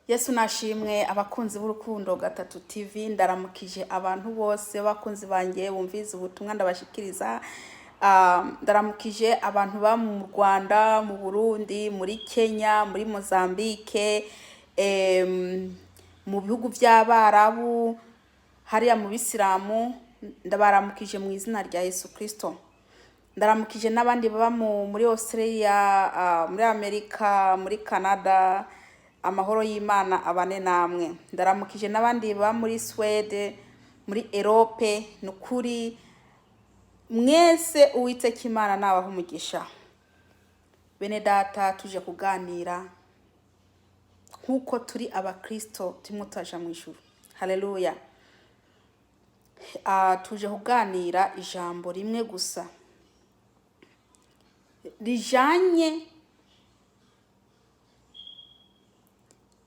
Yesu nashimwe. Abakunzi b'Urukundo Gatatu TV, ndaramukije abantu bose, bakunzi banjye bumvise ubutumwa ndabashikiriza. Ndaramukije abantu ba mu Rwanda, mu Burundi, muri Kenya, muri Mozambique, mu bihugu by'Abarabu, hariya mu Bisilamu. Ndabaramukije mu izina rya Yesu Kristo. Ndaramukije n'abandi baba muri Australia, muri Amerika, muri Canada. Amahoro y'Imana abane namwe. Ndaramukije n'abandi baba muri Swede, muri Europe. Ni ukuri mwese, Uwiteka Imana nabaha umugisha. Bene data, tuje kuganira nk'uko turi abakristo, turimo turaja mu ijuru. Haleluya! Tuje kuganira ijambo rimwe gusa rijanye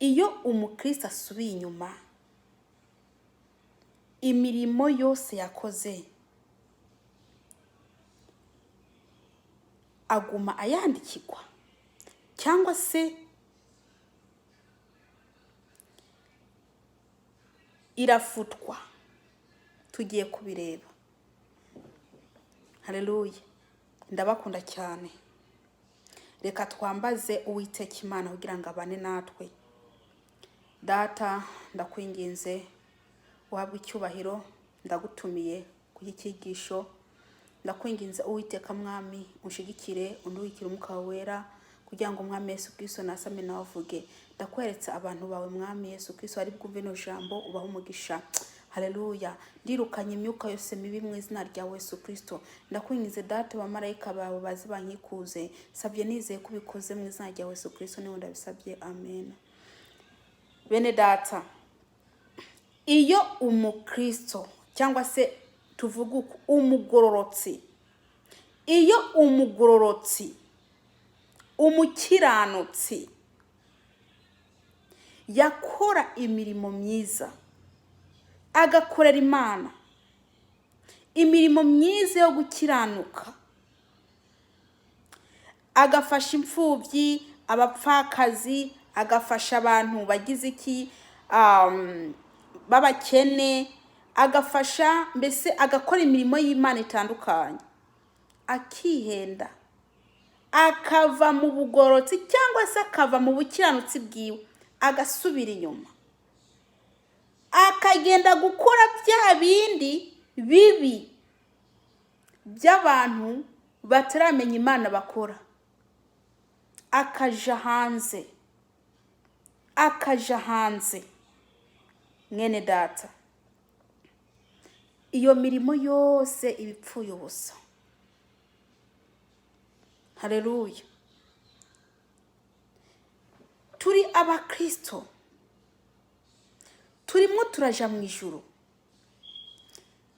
iyo umukristo asubiye inyuma, imirimo yose yakoze aguma ayandikirwa, cyangwa se irafutwa. Tugiye kubireba. Haleluya! Ndabakunda cyane. Reka twambaze Uwiteka Imana kugira ngo abane natwe. Data, ndakwinginze uhabwe icyubahiro. Ndagutumiye ku cyigisho. Ndakwinginze, Uwiteka Mwami, unshigikire, unduhikire Umwuka Wera, kugira ngo Umwami Yesu Kristo nasame nawe avuge. Ndakweretse abantu bawe, Mwami Yesu Kristo, ari bwumve ino jambo, ubahe umugisha. Haleluya! Ndirukanye imyuka yose mibi mu izina rya Yesu Kristo. Ndakwinginze Data, abamarayika bawe baze bankikuze. Sabye nizeye ko ubikoze, mu izina rya Yesu Kristo niwe ndabisabye, amen. Bene data, iyo umukristo, cyangwa se tuvuge uko, umugororotsi, iyo umugororotsi, umukiranutsi yakora imirimo myiza, agakorera Imana imirimo myiza yo gukiranuka, agafasha imfubyi, abapfakazi, agafasha abantu bagize iki, b'abakene, agafasha mbese agakora imirimo y'Imana itandukanye, akihenda akava mu bugororotsi cyangwa se akava mu bukiranutsi bwiwe, agasubira inyuma, akagenda gukora bya bindi bibi by'abantu bataramenya Imana bakora, akaja hanze, akaja hanze, mwene data, iyo mirimo yose iba ipfuye ubusa. Haleluya! Turi abakristo, turimo turaja mu ijuru,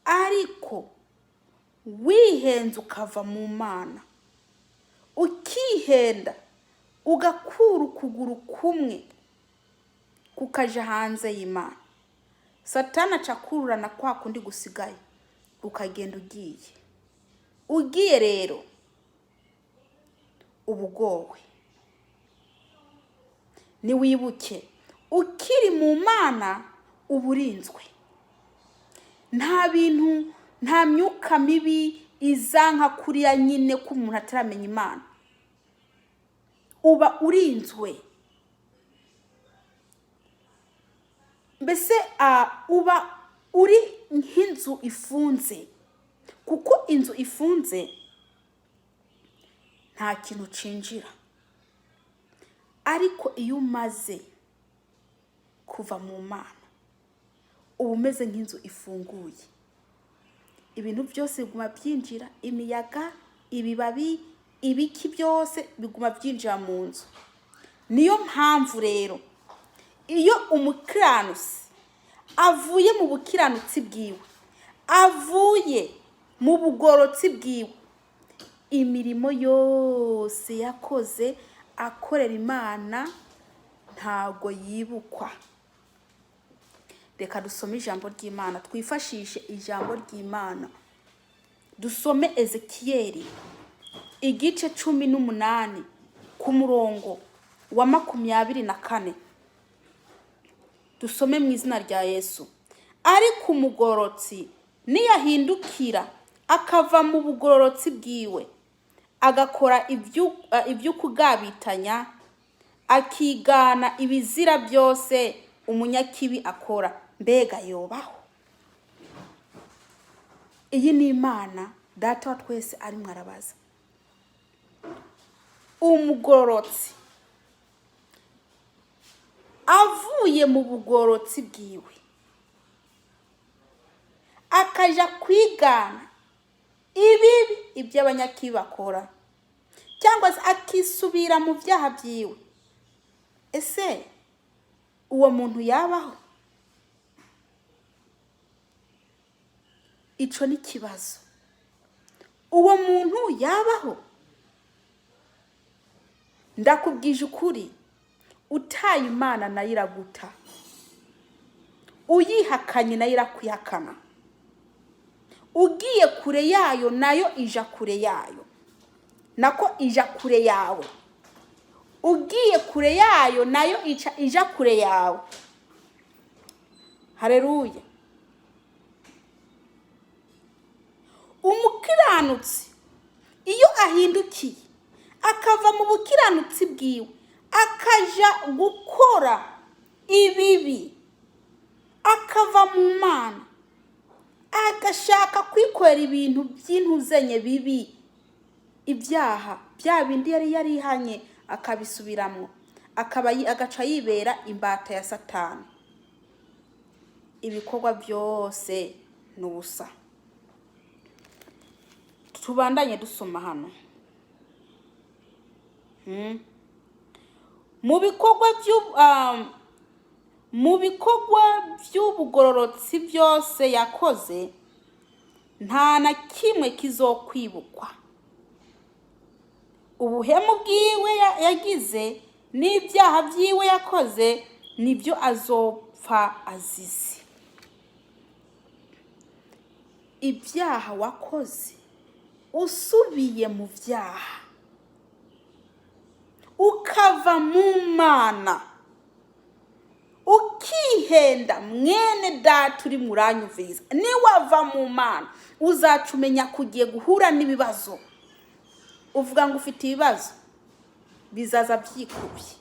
ariko wihenze ukava mu Mana, ukihenda ugakura ukuguru kumwe kukaja hanze y'Imana, Satani aca akururana kwa kundi gusigaye, ukagenda ugiye. Ugiye rero uba ugowe. Niwibuke, ukiri mu Mana uba urinzwe, nta bintu, nta myuka mibi iza nka kuriya nyine ko umuntu ataramenya Imana. Uba urinzwe mbese, uba uri nk'inzu ifunze, kuko inzu ifunze nta kintu cinjira. Ariko iyo umaze kuva mu Mana, uba umeze nk'inzu ifunguye, ibintu byose biguma byinjira, imiyaga, ibibabi, ibiki, byose biguma byinjira mu nzu. Niyo mpamvu rero iyo umukiranutsi avuye mu bukiranutsi bwiwe, avuye mu bugorotsi bwiwe, imirimo yose yakoze akorera Imana ntago yibukwa. Reka dusome ijambo ry'Imana, twifashishe ijambo ry'Imana, dusome Ezekiyeli igice 18 ku murongo wa 24. Dusome mu izina rya Yesu. Ariko umugororotsi niyahindukira akava mu bugororotsi bwiwe, agakora iby'ukugabitanya, akigana ibizira byose umunyakibi akora, mbega yobaho? Iyi ni Imana Data wa twese arimwo arabaza. Umugororotsi avuye mu bugororotsi bwiwe akaja kwigana ibibi ibyo abanyakibi bakora, cyangwa se akisubira mu byaha byiwe, ese uwo muntu yabaho? Ico ni ikibazo. Uwo muntu yabaho? Ndakubwije ukuri, utaye Imana nayo iraguta, uyihakanye nayo irakwihakana, ugiye kure yayo nayo ija kure yayo, nako ija kure yawe, ugiye kure yayo nayo ica ija kure yawe. Haleluya. Umukiranutsi iyo ahindukiye akava mu bukiranutsi bwiwe akaja gukora ibibi, akava mu Mana agashaka kwikorera ibintu by'intuzenye bibi, ibyaha bya bindi yari yarihanye akabisubiramwo, agaca yibera imbata ya Satani. Ibikorwa byose ni ubusa. Tubandanye dusoma hano. Mu bikorwa by'ubugororotsi byose yakoze, nta na kimwe kizokwibukwa. Ubuhemu bwiwe yagize n'ibyaha byiwe yakoze nibyo azopfa azize. Ibyaha wakoze usubiye mu byaha ukava mu Mana ukihenda, mwene data uri muranyumviriza, niwava mu Mana uzaca umenya ko ugiye guhura n'ibibazo. Uvuga ngo ufite ibibazo, bizaza byikubye.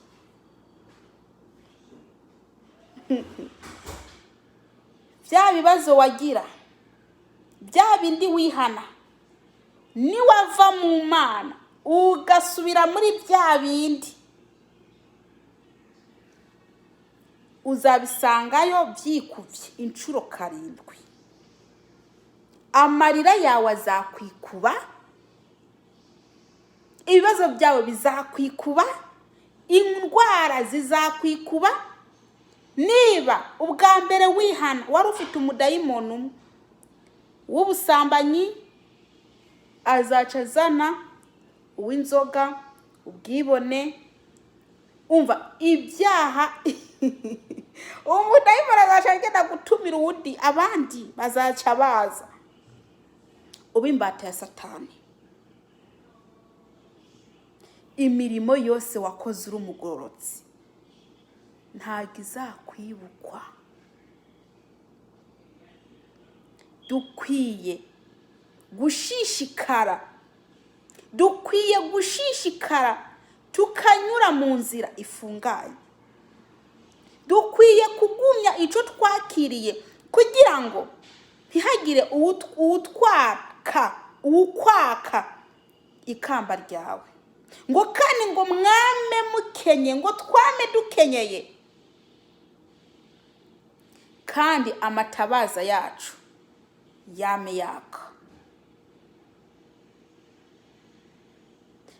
Bya bibazo wagira, bya bindi wihana, niwava mu Mana ugasubira muri bya bindi, uzabisangayo byikubye inshuro 7. Amarira yawe azakwikuba, ibibazo byawe bizakwikuba, indwara zizakwikuba. Niba ubwa mbere wihana wari ufite umudayimoni umwe w'ubusambanyi, azaca azana uw'inzoga, ubwibone, umva ibyaha. Umudayimoni azaca agenda gutumira uwundi, abandi bazaca baza, uba imbata ya Satani. Imirimo yose wakoze uri umugororotsi ntabwo izakwibukwa. Dukwiye gushishikara, dukwiye gushishikara tukanyura mu nzira ifunganye. Dukwiye kugumya icyo twakiriye kugira ngo ntihagire uwukwaka ikamba ryawe. Ngo kandi ngo mwame mukenye, ngo twame dukenyeye, kandi amatabaza yacu yame yaka.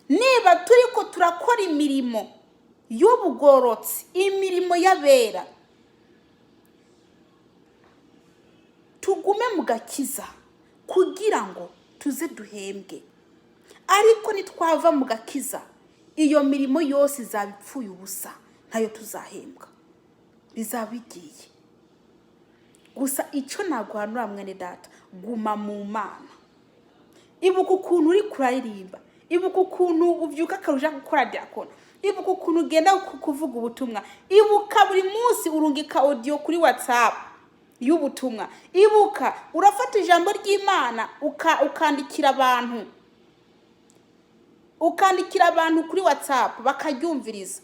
Niba turiko turakora imirimo y'ubugororotsi, imirimo y'abera, tugume mu gakiza kugira ngo tuze duhembwe. Ariko nitwava mu gakiza, iyo mirimo yose izaba ipfuye ubusa, ntayo tuzahembwa, bizaba bigiye. Gusa icyo naguhanura mwene data, guma mu Mana. Ibuka ukuntu uri kuraririmba, ibuka ukuntu ubyuka akaruja gukora diakona, Ibuka ukuntu ugenda kuvuga ubutumwa. Ibuka buri munsi urungika audio kuri WhatsApp y'ubutumwa. Ibuka urafata ijambo ry'Imana ukandikira abantu, ukandikira abantu kuri WhatsApp bakaryumviriza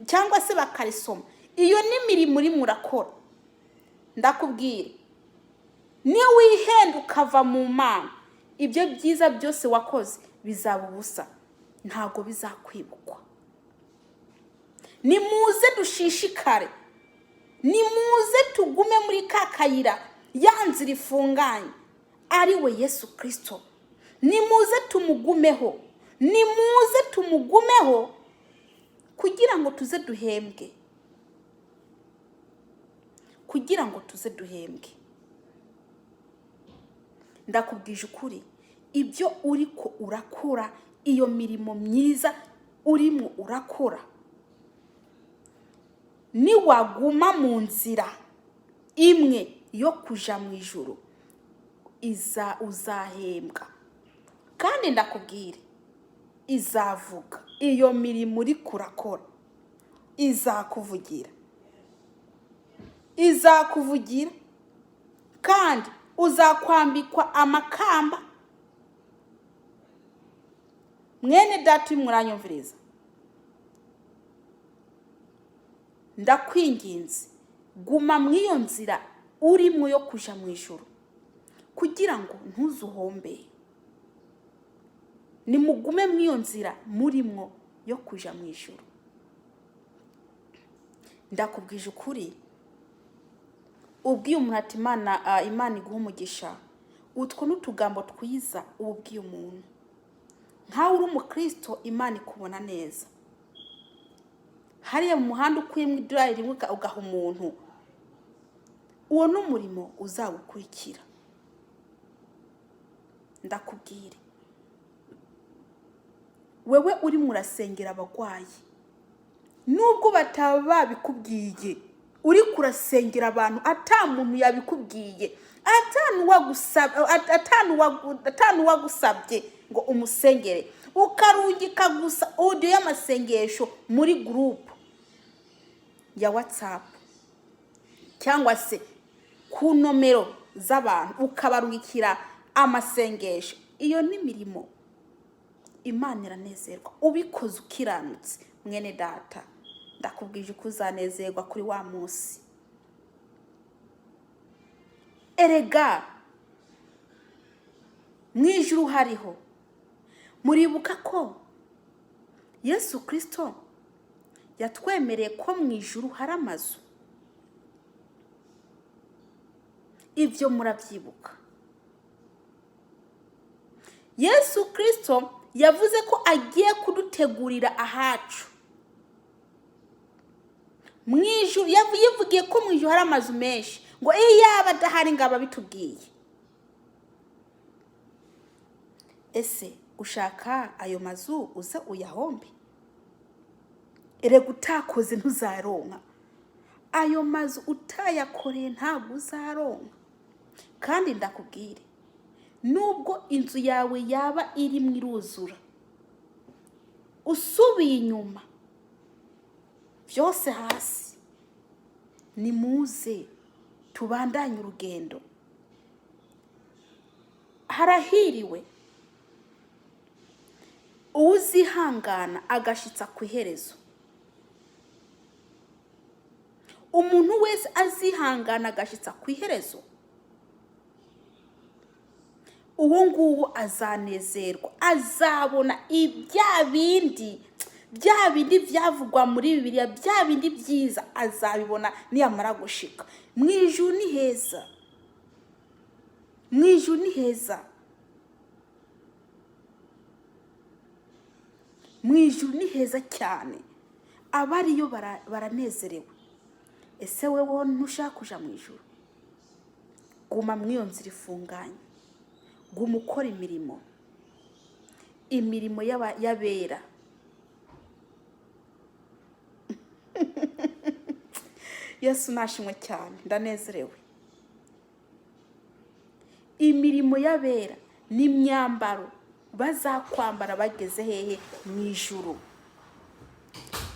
cyangwa se bakarisoma. Iyo ni imirimo urimo urakora. Ndakubwira, niyo wihenda ukava mu Mana, ibyo byiza byose wakoze bizaba ubusa, ntabwo bizakwibukwa. Nimuze dushishikare, nimuze tugume muri ka kayira, ya nzira ifunganye, ari we Yesu Kirisito. Nimuze tumugumeho, nimuze tumugumeho kugira ngo tuze duhembwe, kugira ngo tuze duhembwe. Ndakubwije ukuri, ibyo uri ko urakora, iyo mirimo myiza urimo urakora, niwaguma mu nzira imwe yo kuja mu ijuru, iza uzahembwa. Kandi ndakubwire, izavuga. Iyo mirimo uri kurakora izakuvugira, izakuvugira, kandi uzakwambikwa amakamba. Mwene data urimo uranyumviriza, ndakwinginze, guma mu iyo nzira urimo yo kuja mu ijuru, kugira ngo ntuzuhombe. Nimugume mu iyo nzira murimwo yo kuja mu ijuru. Ndakubwije ukuri, ubwiye umuntu ati Imana, Imana iguha umugisha, utwo n'utugambo twiza uba ubwiye umuntu. Nkawe uri umukristo, Imana ikubona neza. Hariya mu muhanda ukuyemo idolari rimwe ugaha umuntu, uwo ni umurimo uzawukurikira. Ndakubwire, wewe urimo urasengera abagwayi, nubwo bataba babikubwiye, uri kurasengera abantu ata muntu yabikubwiye, ata nuwagusabye ngo umusengere, ukarungika gusa audio y'amasengesho muri groupe ya WhatsApp cyangwa se ku nomero z'abantu, ukabarungikira amasengesho, iyo ni imirimo. Imana iranezerwa ubikoze ukiranutse. Mwene data, ndakubwije uko uzanezerwa kuri wa munsi. Erega mu ijuru hariho, muribuka ko Yesu Kirisito yatwemereye ko mu ijuru hari amazu? Ibyo murabyibuka. Yesu Kirisito yavuze ko agiye kudutegurira ahacu mu ijuru. Yivugiye ko mu ijuru hari amazu menshi, ngo iyo yaba adahari ngo aba abitubwiye. Ese ushaka ayo mazu uze uyahombe? Erega utakoze ntuzaronka ayo mazu, utayakoreye ntabwo uzaronka. Kandi ndakubwire, nubwo inzu yawe yaba irimo iruzura, usubiye inyuma byose hasi. Nimuze tubandanye urugendo. Harahiriwe uwuzihangana agashitsa ku iherezo. Umuntu wese azihangana agashitsa ku iherezo, uwo nguwo azanezerwa, azabona ibya bindi, bya bindi byavugwa muri Bibiliya, bya bindi byiza azabibona niyamara gushika mu ijuru. Ni heza mu ijuru, ni heza mu ijuru, ni heza cyane, abariyo baranezerewe. Ese wewe ntushaka kuja mu ijuru? Guma muri iyo nzira ifunganye, guma ukora imirimo, imirimo y'abera. Yesu nashimwe cyane, ndanezerewe. Imirimo y'abera n'imyambaro bazakwambara bageze hehe? Mu ijuru.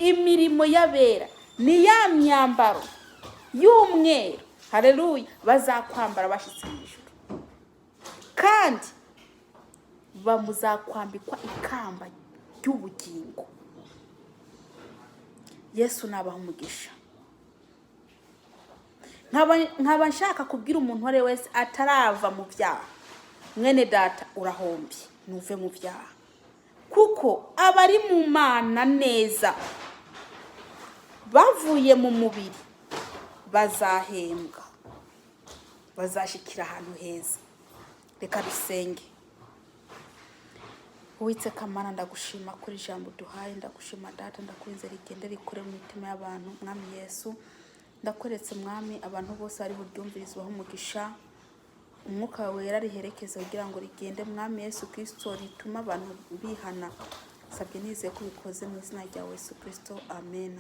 Imirimo y'abera ni ya myambaro y'umweru, haleluya, bazakwambara bashyitse mu ijuru, kandi bamuzakwambikwa ikamba ry'ubugingo. Yesu nabaha umugisha. Nkaba nshaka kubwira umuntu uwo ari we wese atarava mu byaha: mwene data, urahombye, ntuve mu byaha, kuko abari mu Mana neza bavuye mu mubiri bazahembwa, bazashyikira ahantu heza. Reka dusenge. Uwiteka Mana, ndagushima kuri ijambo uduhaye. Ndagushima Data, ndakwinze rigende rikure mu mitima y'abantu. Mwami Yesu, ndakweretse Mwami, abantu bose bari buryumvirizwaho umugisha. Umwuka wawe wera riherekeze kugira ngo rigende, Mwami Yesu Kirisito, rituma abantu bihana. Sabye nizeye ko ubikoze mu izina rya Yesu Kirisito, amen.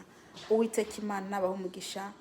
Uwiteka Imana nabaho umugisha.